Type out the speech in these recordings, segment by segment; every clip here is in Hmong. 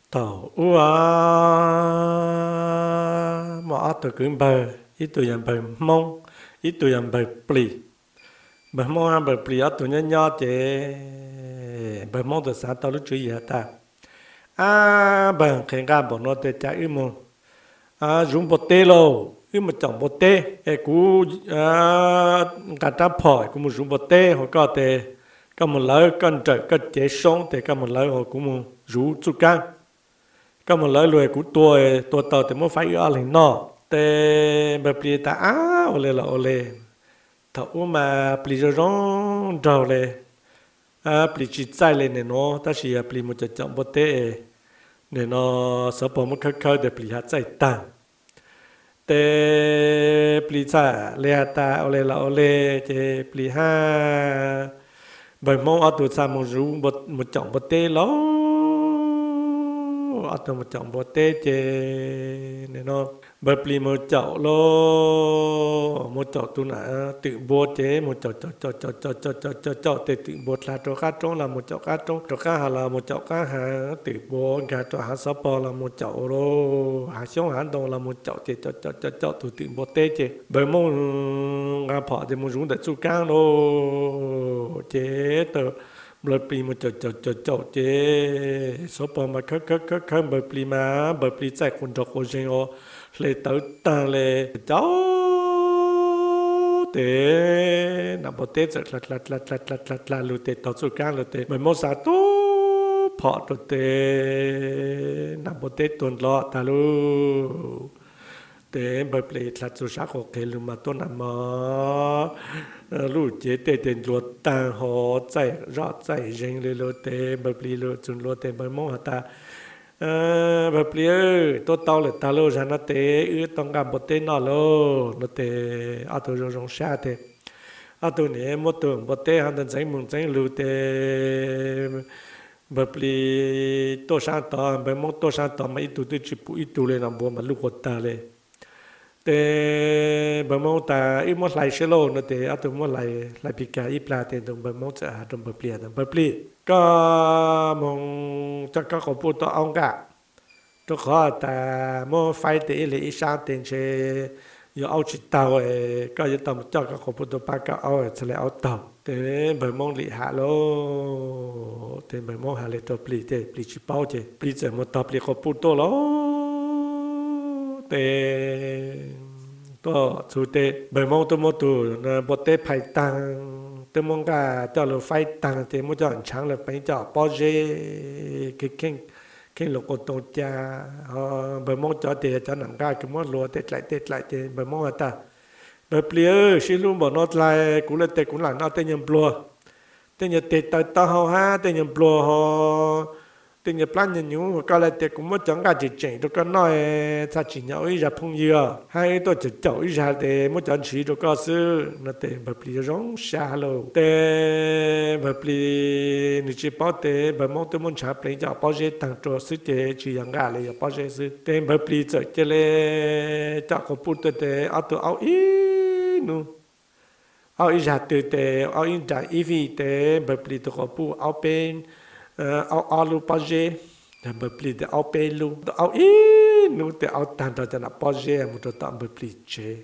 Thaum ub muaj ob tug kwv npawg, ib tug yog npawg Hmoob, ib tug yog npawg Plis. Npawg Hmoob npawg Plis ob tug nyob nyob ces npawg Hmoob txawm xav tau lub tswv yim has tas, ab, npawg, qhev nqaj npaum no tes cas wb mus zuv npua teb lauj, wb mus caum npua teb es kuv nqa rab phom kuv mus zuv npua teb hos koj tes koj mus lawv, koj nrawm koj cev soob tes koj mus lawv hos kuv mus zuv txuj kaab. Koj mus lawv lug kuv tua, tua tau tes muab faib wb ob leeg noj. Tes npawg Plis tas, ab, ua li los ua li. Thaum ub mas Plis zoo zoo nraug li, Plis tsis txaij li nim no, tab sis yog Plis mus caum caum npua teb, nim no xov pog muab khawb khawb tes Plis ho txaij taag. Tes Plis txhaj le has tas ua li los ua li, ces Plis hab npawg Hmoob ob tug txhaj mus caum npua teb lauj. Ob tug mus caum npua teb ces nim no npawg Plis mus caum lauj, mus caum tus nam twm npua ces mus caum caum caum caum caum caum caum caum tes twm npua dlha rua qab roob los mus caum qab roob, rua qab hav los mus caum qab hav, twm npua nkag rua hav xov pog los mus caum lauj, hav xyoob hav ntoo los mus caum ces caum caum caum caum tus twm npua teb ces npawg Hmoob nqa phom ces mus zuv ntawm txuj kaab lauj. Ces tau npawg Plis mus caum caum caum caum ces xov pog mas khawb khawb khawb khawb npawg Plis mas npawg Plis txaij quas nrog quas zeeg os, hle tawv taag le. Caum tes nam npua teb txawm dlha dlha dlha dlha dlha lug tes taug txuj kaab lug tes npawg Hmoob xa tub phom rua tes nam npua teb tuag ndlo taag lauj. Tes npawg Plis dlha txug sab quas qev lug mas tuab nam mog, lub cev tej tes ndluav taag hos txaij zoj txaij zeeg le lug tes npawg Plis lug txug ndluav tes npawg Hmoob has tas, npawg Plis, tuab tau lawm taag lauj, zag no tes wb tau nqaj npua teb noj lauj no tes ob tug zoo zoo sab tes ob tug nim muab tug npua teb ho ntxeev mus ntxeev lug tes npawg Plis tuaj sab tod npawg Hmoob tuaj sab tod mas ib tug twb tsis pum ib tug le no npua mas luj quas taag le. Tes npawg Hmoob tas wb muab hlais seb lauj no tes ob tug muab hlais, hlais pis kag ib plag tes npawg Hmoob txawm has rua npawg Plis tas npawg Plis, koj moog coj koj quas puj tuaj aub nqaj, rua qhov tas muab faib tes ib leeg ib sab tes ntshe yuav aub tsis taug, koj yuav tau moog coj koj quas puj tuaj pab koj aub txhad le aub taug. Tes npawg Hmoob lim has lauj, tes npawg Hmoob has le rua Plis tes Plis tsis paub ces Plis txawm moog tog Plis quas puj tuaj lauj. Tes tuaj txug tes npawg Hmoob twb muab tug npua teb phais taag, twb muab nqaj coj lug faib taag ces muab coj ntshaav lug peev coj pob zeb, kheej lug quas toog ca. Npawg Hmoob cov tes yog cov nam nqaj kws muab hlua tej dlaim tej dlaim ces npawg Hmoob has tas, npawg Plis, sib hlub npaum no dlais kuv le tes kuv lam noj tej nyuag npluag, tej nyuag teg taw taub hau hab tej nyuag npluag hos tej nyuag plab nyuag nyuv, koj le tes kuv muab cov nqaj tseem tseem rua koj noj, txhaj tsim nyog ua ib zag phooj ywg hab wb tuaj caum caum ib zag tes muab cov ntshiv rua koj xwb no tes npawg Plis zoo zoo sab lauj. Tes npawg Plis nws tsis paub tes npawg Hmoob twb muab ntshaav pleev coj pob zeb taag rua xwb ces tsis yog nqaj le yog pob zeb xwb. Tes npawg Plis txawm cia le coj quas puj tuaj tes ob tug aub ib hnub, aub ib zag twg tes aub ib nra ib vij tes npawg Plis tug quas puj aub peb, aub ob lub pob zeb, npawg Plis tes aub peb lub. Aub ib hnub tes aub taag nrho cov nam pob zeb moog rua tom npawg Plis tsev.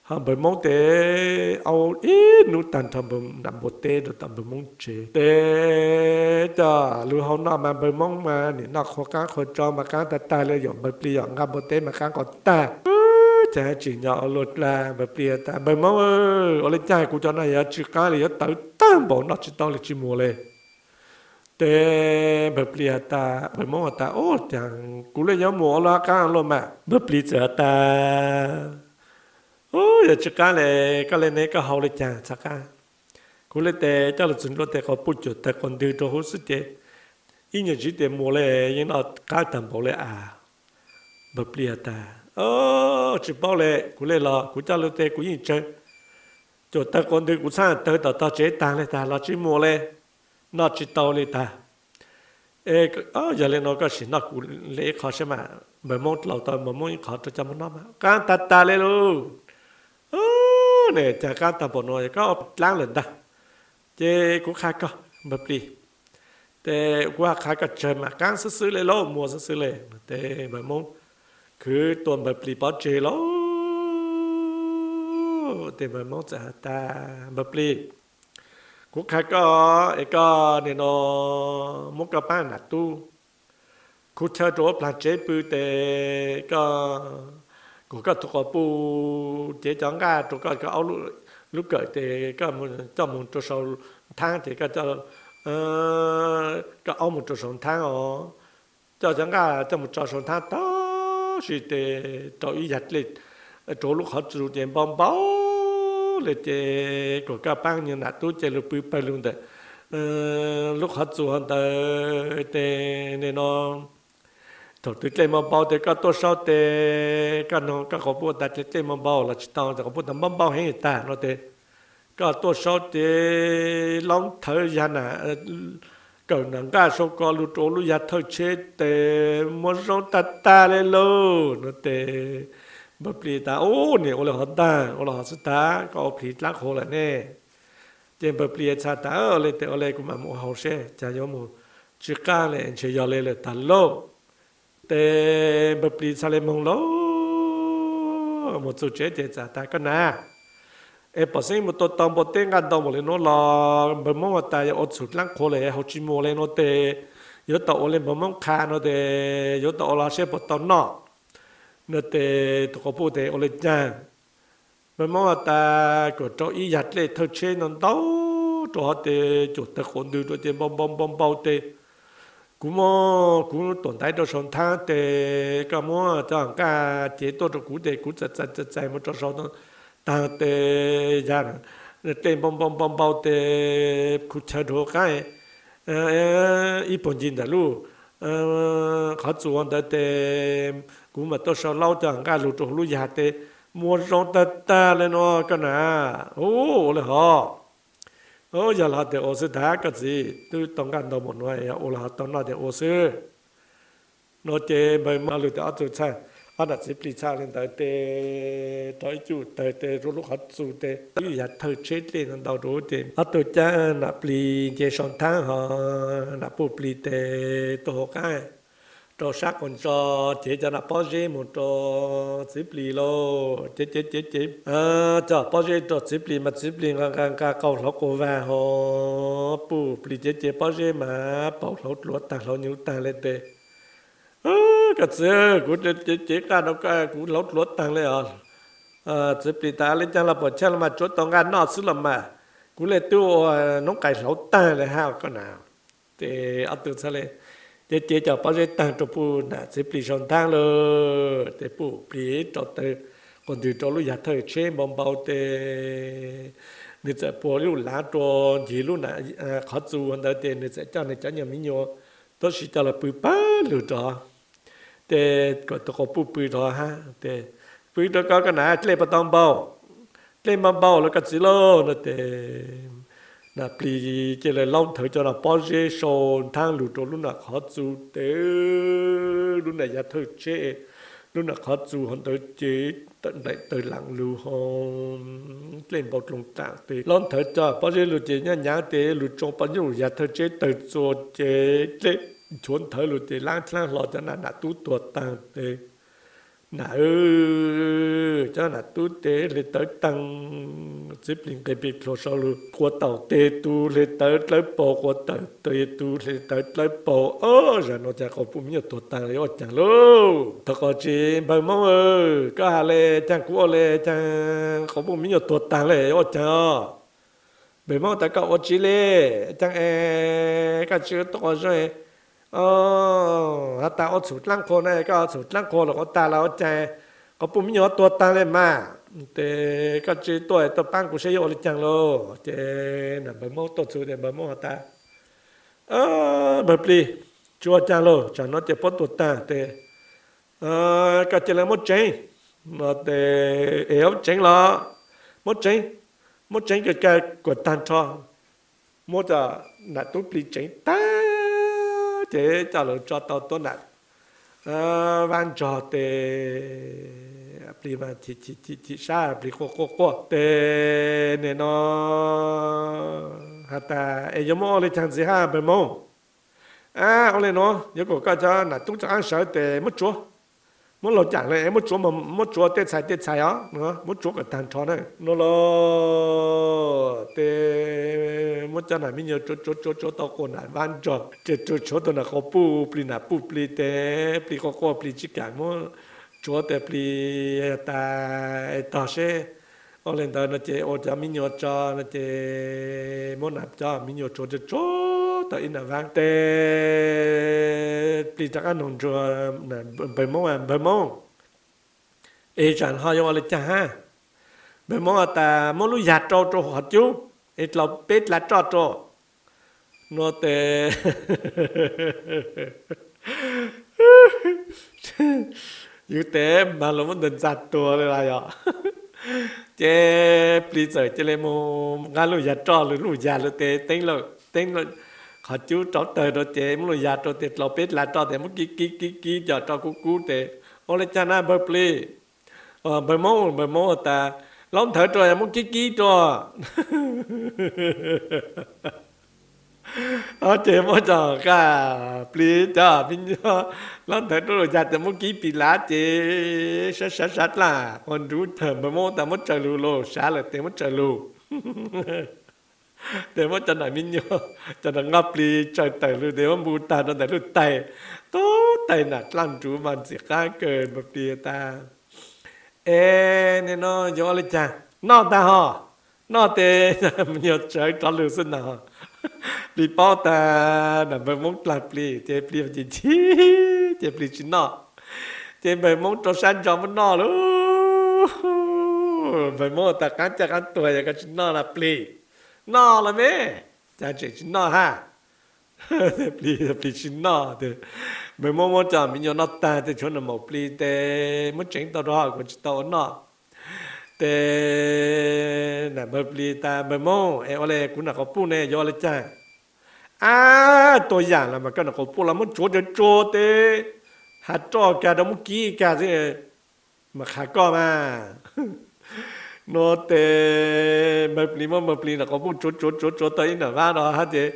Ho npawg Hmoob tes aub ib hnub taag nrho nam npua teb rua tom npawg Hmoob tsev. Tes coj lug hau noj mas npawg Hmoob mas nim noj qhua qaab qhua tso mas qaab tag tag le, yog npawg Plis yog nqaj npua teb mas qaab qhov tag. Ces tsim nyog ua luaj dlaag npawg Plis tas npawg Hmoob, ua le caag kuv cov no yuav tsis qaab le, yuav tawv taag npaum noj tsis tau le tsis muaj le. Tes npawg Plis has tas, npawg Hmoob has tas, ub, caag kuv le yuav muaj ua luaj qaab luaj mas. Npawg Plis txawm has tas, ub, yuav tsis qaab le, koj le ne koj hau le caag txhaj qaab. Kuv le tes coj lug txug ntua tes quas puj cuam tawg quas ntwg rua huv xwb ces ib nyuag ntsiv tes muaj le, yeej noj qaab taag npaum le as. Npawg Plis has tas, tsis paub le, kuv le los kuv coj lug tes kuv yeej tsawg cuam tawg quas ntwg kuv txhaj tawg tom tog tsev taag le tag los tsis muaj le, noj tsis tau le tag. Yog le no koj sim noj kuv le ib qho saib mas. Npawg Hmoob dlaus tau npawg Hmoob ib qho rua coj moog noj mas qaab tag tag le lauj. Ne caag qaab taag npaum no, koj dlaab lawm ntag. Ces kuv qha koj npawg Plis, Tes kuv hais qha koj tsawg mam qaab xwb xwb le lauj, muaj xwb xwb le. Tes npawg Moob khwv tua npawg Plis pov tseg lauj. Tes npawg Moob txawm has tas, Npawg Plis, kuv qha koj es koj nim no muab koj paab nam tub khu chaw rua huv plaag tsev pw tes koj kuas koj tug quas puj cev cov nqaj rua koj, koj aub lub kawm tes koj coj moog rua sau nthaab tes koj coj koj aub moog rua sau nthaab os. Coj cov nqaj coj moog tso sau nthaab tag sis tes rau ib yag dlej rua huv lub qhov txus ces npau npau le ces kuas koj paab nam tub ca le pw pawg lug ntawm lub qhov txus hov ntawd tes nim no thaum twg dlej npau npau tes koj tuaj saub tes koj noog koj quas puj tas dlej npau npau los tsis tau, quas puj tas npau npau heev tag no tes koj tuaj saub ces laub nthawv yag nam kawm nam nqaj sau ko lug rua huv lub yag thawj tsheb tes muaj zoo tag tag le lauj no tes npawg Plis tas, Ub, nim ua le hov ntag, ua le hov xwb tas, koj ua Plis dlaab qhua lawm ne. Ces npawg Plis txhaj tas, Ua le tes ua le, kuv mam mus ua hauv seb cas yuav mus tsis qaab le, ntshe yog le lawm tag lauj. Tes npawg Plis txhaj le moog lauj, moog txug tsev ces txawm tas, Koj nam, es pom xeeb mus tua tau npua teb nqaj ntau npaum le nuav los npawg Moob has tas yog ua txhum dlaab qhua le, hauv tsis mus le nuav tes yuav tau ua le npawg Moob qha no tes yuav tau ua los seb puas tau noj no tes tug quas puj tes ua le caag. Npawg Moob has tas kuas rau ib yag dlej thawj tsheb ntau ntau rua hov tes cuam tawg quas ntws rua ces npau npau npau npau tes kuv muab kuv tuam ntaiv rau sau nthaab tes koj muab cov nqaj cev tuaj rua kuv tes kuv txais txais txais txais mus rau sau taag tes yag dlej npau npau npau npau tes khu chaw rua huv qaab ib puag ncig ntawm lub qhov txus ntawd tes kuv mam tuaj sau laub cov nqaj lug rua huv lub yag tes muaj zoo tag tag le nuav koj nam. Ub, ua le hov. Ub, yog le hov tes ua xwb tas, koj txiv twb tau nqaj ntau npaum nuav, yog ua le hov tau noj tes ua xwb no ces npawg Moob lug tes ob tug txhaj, ob nam txiv plig txhaj le ntawd tes rau ib cuj tawg tes rua lub qhov txus tes ib yag thawj tsheb dlej ntau ntau rua ces ob tug caab nam plig nce sau nthaab ho nam puj plig tes tuaj huv qaab rau sab qaum tso, cev cov nam pob zeb mus rau txiv plig lauj. Cev cev cev cev cov pob zeb rau txiv plig mas txiv plig nqa nqa nqa qau hlauv quas vag ho puj plig cev cev pob zeb mas paum hlauv dluav taag hlauv nyuv taag le tes, Koj txiv, kuv cev cev nqaj rau koj kuv hlauv dluav taag le os. Txiv plig tas, Le caag los puam chawj los mas tsuav tau nqaj noj xwb los mas, kuv le twb ua noob qais hlauv taag le hab koj nam. Ces ob tug txhaj le cev cev cov pob zeb taag rua puj nam txiv plig sau nthaab lawm tes puj plig rau tawg quas ntws rau lub yag thawj tsheb npau npau tes nws txawm puag lub laav rua ncig lub nam qhov txus ntawd tes nws txawm coj nws cov nyuag miv nyuas tab sis coj los pw pawg lug rau tes kom tug quas puj pw rau hab tes, Pw rau koj, koj nam, dlej puas tau npau? Dlej npau npau lawm koj txiv lauj no tes nam plig cia li laub nthawv cov nam pob zeb sau nthaab lug rau lub nam qhov txus tes lub nam yag thawj tsheb, lub nam qhov txus hov ntawd ces tawm nplaim tawg laam lug ho dlej npau dloo taam tes laub nthawv cov pob zeb lug ces nyab nyaav tes lug tsoo poj nyuj yag thawj tsheb tawg txua ces dlej nchuav nthawv lug ces laab dlaab hlo cov nam nam tub tuag taag tes nam, cov nam tub tes hle tawv taag, txiv plig nqes plig plhuav sau lug, quas taum tes tug hle tawv dlawb paug, quas taum tes tug hle tawv dlawb paug. Ob, zag nuav cas quas puj miv nyuas tuag taag le yuav ua caag lauj? Thaus qhov tsis npawg Moob, koj has le caag kuv ua le caag, quas puj miv nyuas tuag taag le yuav ua caag os? Npawg Moob tas, Koj ua tsi le? Caag es koj tsi tuaj quas zoo has tas ua txhum dlaab qhua na, koj ua txhum dlaab qhua lawm quas taag los ua caag? Quas puj miv nyuas tuag taag le mas, tes koj tsi tuaj tuaj paab kuv saib yuav ua le caag lauj? Ces nam npawg Moob tuaj txug tes npawg Moob has tas, Npawg plig, tsi ua caag lauj, tsam nuav ces puab tuag taag tes koj cia le muab tseev no tes, Es muab tseev los? Muab tseev, muab tseev kag kag kuas taag nrho. Muab cov nam tub plig tseev taag ces coj lug tso tau tuab nam vaab ntsog tes plig mas chim sab plig quaj quaj quaj tes nim no has tas, Es yuav muab ua le caag ntxiv hab npawg Moob? Ua li no, yuav kom koj cov nam tub rov qab sawv tes muab tsuav, muab laug cam le muab tsuav, muab tsuav tej txhais tej txhais os, muab tsuav kom tag nrho na no los ces muab cov nam me nyuam tsuav tsuav tsuav tsuav tau quas nam vab nrog, ces tsuav tau nam qhuav puj plis nam puj plis tes plis quaj quaj plis tsis kam muab tsuav tes plis tas es tog seb. Ua li ntawd no ces ua cov me nyuam tso no ces muab nam cov me nyuam tsuav tsuav tsuav tau ib nam vab tes plis rov qab nug npawg Moob, npawg Moob, es tsam ho yuav ua li cas hab? Npawg Moob has tas muab lub yag rau rau qhov cub es dlau peb dlav roj rau no tes yus tes mas los muab ntawd ntxa tuag li los yog. Ces plis txawm cia li mus nqa lub yag roj, lub yag lawm tes teeb lawm teeb qhov cub rau tawg rau ces muab lub yag rau tes dlau peb dlav roj tes muab kib kib kib kib coj rau kub kub tes ua li cas na npawg plis, npawg Moob, npawg Moob has tas laub nthawv rau muab kib kib rau ces muab cov nqaj plis cov me nyuam laub nthawv rau lub yag tes muab kib plis lav ces sab sab sab dlaj ua nruv tawg, npawg Moob tas muab tsaws lug los sav lawm tes muab tsaws lug. Tes muab cov nam me nyuam, cov nam nqaj plis tsaws tawm lug tes muab npu tag rau ntawm lub tais, tub tais nam dlaj nruv mas ntxim qab kawg. Npawg plis tas es nim no yuav ua li cas, noj tag ho, noj tes me nyuam sawv rov lug xwb ntag. Plis paub tas nam npawg Moob dlaag plis ces plis ces chib ces plis tsis noj. Ces npawg Moob rau sab ntso muab noj lauj. Npawg Moob tas qaab caij qaab tuag yog koj tsis noj na plis, noj los me, cas tseem tsis noj hab? Plis, plis tsis noj tes npawg Moob muab cov me nyuam noj tag tes tshuav nam maum plis tes muab tseev tau rau kuv tsis tau ua noj. Tes nam npawg plis tas npawg Moob es ua li kuv nam quas puj ne yuav ua li cas? Ab, tua yaam los mas koj nam quas puj los muab tsuav tsuav tsuav tes has roj kag rau muab kib kag xwb mas qha koj mas. No tes npawg plis muab npawg plis nam quas puj tsuav tsuav tsuav tsuav tau ib nam vab no hab ces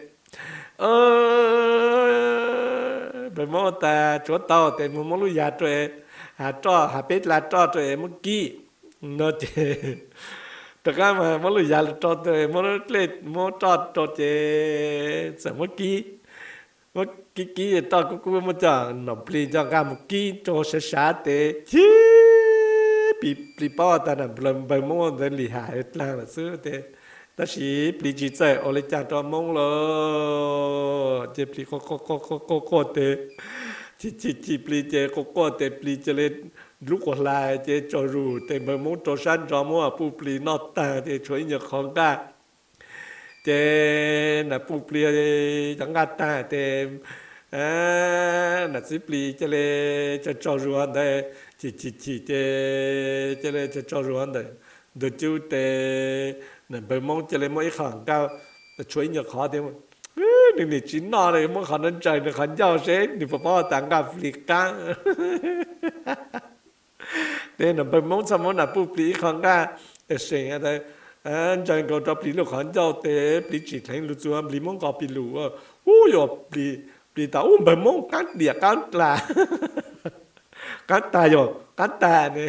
npawg Moob tas tsuav tau tes mus muab lub yag rau, has roj, has peb dlav roj rau es muab kib no ces rov qab mas muab lub yag rau tes muab dlej muab roj rau ces txawm muab kib, muab kib kib roj kub kub muab cov nam plis coj nqaj mus kib rau sav sav tes chib plis paub tas nam npawg Moob ntawd lim ham dlaag lawm xwb tes, tab sis plis tsis txawj ua li cas rau Moob lawm ces plis quaj quaj quaj tes chim chim chim plis ces quaj quaj tes plis cia li lub quas hlais ces tsaug zug tes npawg Moob rau sab ntso muab puj plis noj taag ces tshuav ib nyuag qhov nqaj. Ces nam puj plis cov nqaj taag tes nam txiv plis cia li tsaug tsaug zug ntawd, chim chim chim ces cia li tsaug tsaug zug ntawd, ntug cub tes nam npawg Moob cia li muab ib qho nqaj, tshuav ib nyuag qhov tias nws nim tsis noj li, muab qhov no ntsaws nws qhov ncauj seb nws puas paub tas nqaj plis qaab. Ces nam npawg Moob txhaj muab nam puj plis ib qho nqaj seem ntsaws nkaus rau plis lub qhov ncauj tes plis tsim dheev lug txug plis muab nqos plis lug, ub, yuav plis tas ub npawg Moob qaab diam qaab dlaag, qaab tag yog qaab tag ne.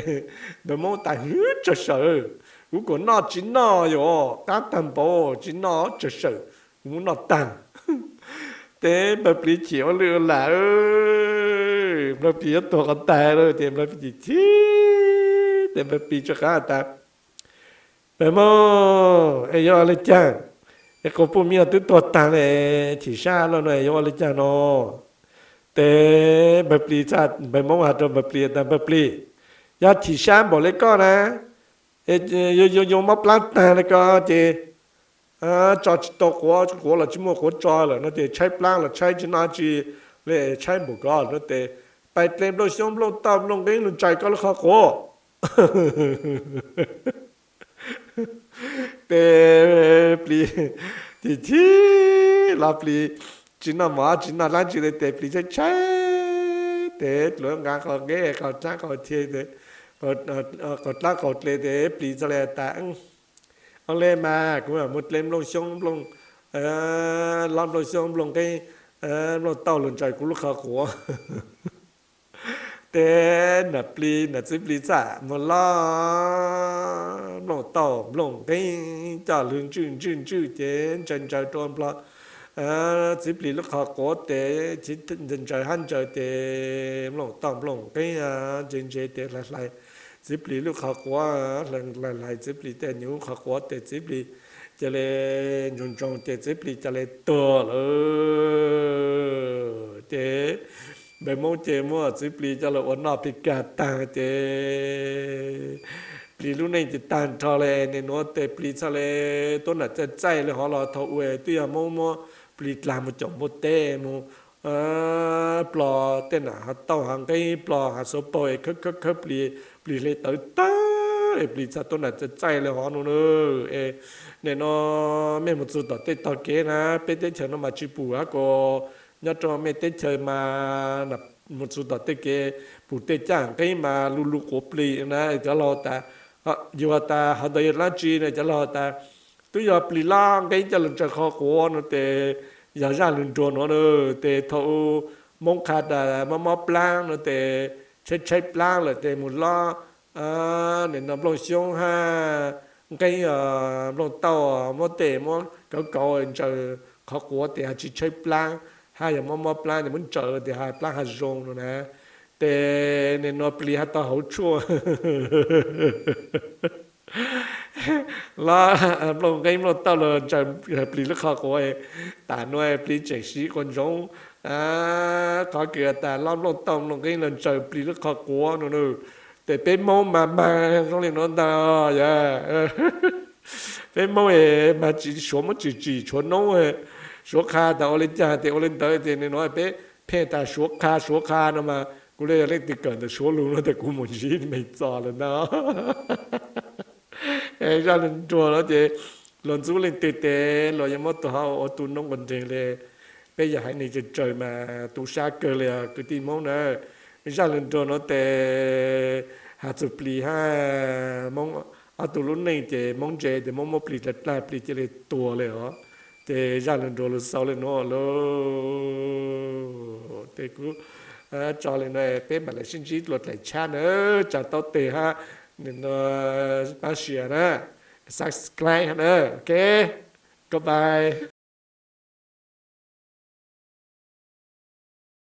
Npawg Moob tas hwv tsawg sawm, kuv kom noj tsis noj yog qaab tag npaum tsis noj tsawg sawm, kuv muab noj taag. Ces npawg plis chim ua lwj ua lam, npawg plis yuav tuag quas tag lawm ces npawg plis chim chim, ces npawg plis rov qab tas npawg Moob es yuav ua li caag, es quas puj me nyuam twb tuag taag le, chim sab lawm no yuav ua li caag no? Ces npawg plis, npawg Moob has rau npawg plis tas npawg plis, yog chim sab npaum le koj na, yuav yuav mob plaab taag le ko ces tso tsis tau quav, quav los tsis muaj quav tso lawm no ces tshaib plaab los tshaib tsis noj tsi le, tshaib npaum ko no ces pais dle nplooj xyoob nplooj tauj nplooj nqeeb lug ntsaws koj lub qhov quav. Ces plis chim chim los plis tsis noj mov tsis noj dlaab tsi le ces plis tshaib tshaib, ces luav nqa qau nqeb qau dlaab qau thia, qau dlaab qau dle ces plis txhaj le tas ua le mas kuv mam mus dle nplooj xyoob nplooj, lob nplooj xyoob nplooj nqeeb Nplooj Tauj los ntsaws kuv lub qhov quav. Ces nam plis nam txiv plis txawm mus los, Nplooj Tauj Nplooj Nqeeb coj lug ntswj ntswj ntswj ces ntsaws ntsaws rua nplog txiv plis lub qhov quav tes, ntsaws hab ntsaws ces Nplooj Tauj Nplooj Nqeeb ntse ntse tes hlais hlais txiv plis lub qhov quav, hlais hlais txiv plis tej nyuv qhov quav tes txiv plis ca le ntsoog ntsoog ces txiv plis ca le tuag lawm. Ces npawg Moob ces muab txiv plis coj los ua noj plig kag taag ces plis lub neej ces taag nrho le. Nim nuav tes plis txhaj le tuab nam txaij txaij le hov los thaum ub twb yog Moob muab plis dlaag mus caum npua teb mus plog tej nam hav tauj hav nqeeb, plog hav xuav paug es khawb khawb khawb plis, plis hle tawv tawv es plis txhaj tuab nam txaij txaij le hov nuav na. Es nim no mej mus txug tom tej tog kev na, peb teb chaws no mas tsi pum hab kuas nyob rua mej teb chaws mas mus txug tom tej kev pum tej caj nqeeb mas lu lu quav plis na. Cov laug tas, yug has tas hov ntawd yog dlaab tsi na, cov laug has tas twb yog plis loj nqeeb coj los ntsaws qhov quav no tes yog zaj lug nruag nuav na. Tes thaum Moob qha tas mob mob plaab no tes tshaib tshaib plaab lawm tes mus lob nim no Nplooj Xyoob hab Nqeeb, Nplooj Tauj muab tej muab kauv kauv ntsaws qhov quav tes ho tsi tshaib plaab, hab yog mob mob plaab tes muab ntsaws tes ho plaab ho zoo no na. Tes nim no plis ho tau hauv tshuaj los Nplooj Nqeeb Nplooj Tauj los ntsaws plis lub qhov quav. Tas nuav plis tseem siv quas ntsoov qhov kws tas los Nplooj Tauj Nplooj Nqeeb los ntsaws plis lub qhov quav no na. Tes peb Moob mas mag zoo le nuav ntag yog. Peb Moob mas tsi suav muab tsim tsim tshuav noob, suav qha tas ua le caag tes ua le ntawd. Tes nim nuav peb pheej tas suav qha suav qha no mas kuv le yog leej twg kawm ntawm suav lug no tes kuv mus ntsib me txog lawm ntag. Zaj lug nruag no ces luag ntxub leej twg tes luag yuav muab tua hauv ua tu noob ua nreeg le. Peb yog haiv neeg tsawg tsawg mas tu sab kawg le kwv tij Moob na. Zaj lug nruag no tes has txug plis hab Moob ob tug lub neej ces Moob ntse tes Moob muab plis dlaag dlaag plis cia le tuag le os. Ces zaj lug nruag lug xaus le nuav lauj. Tes kuv tso le no, peb mam le sib ntsib dlua dlaim tshab na. Tsaug tau tes hab paab sia na, subscribe hab na. Ok, goodbye.